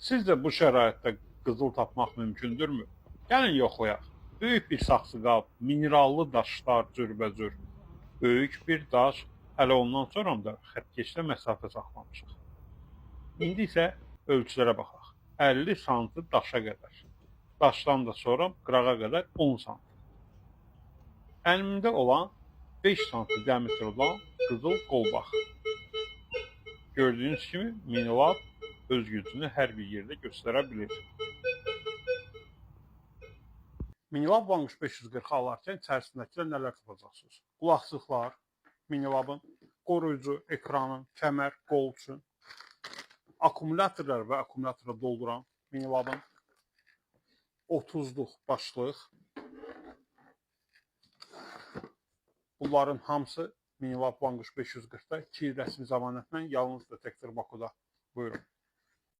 Sizcə bu şəraitdə qızıl tapmaq mümkündürmü? Gəlin yoxlayaq. Böyük bir saxsı qab, minerallı daşlar cürbəcür. Böyük bir daş, hələ ondan sonra da xəttkeşdə məsafə saxlamışıq. İndi isə ölçülərə baxaq. 50 santı daşa qədər. Daşdan da sonra qırağa qədər 10 sant. Əlimdə olan 5 santı diametr olan qızıl qolbaq. Gördüyünüz kimi Minilab öz gücünü hər bir yerdə göstərə bilir. Minilab Vanquish 540 alarkən içərisindəkilər nələr tapacaqsınız? Qulaqlıqlar, Minilabın, qoruyucu ekranın, kəmər, qol üçün, akkumulyatorlar və akkumulyatora dolduran Minilabın, 30-luq başlıq. Bunların hamısı Minilab Vanquish 540-da 2 il rəsmi zəmanətlə yalnız Detektor Bakuda. Buyurun.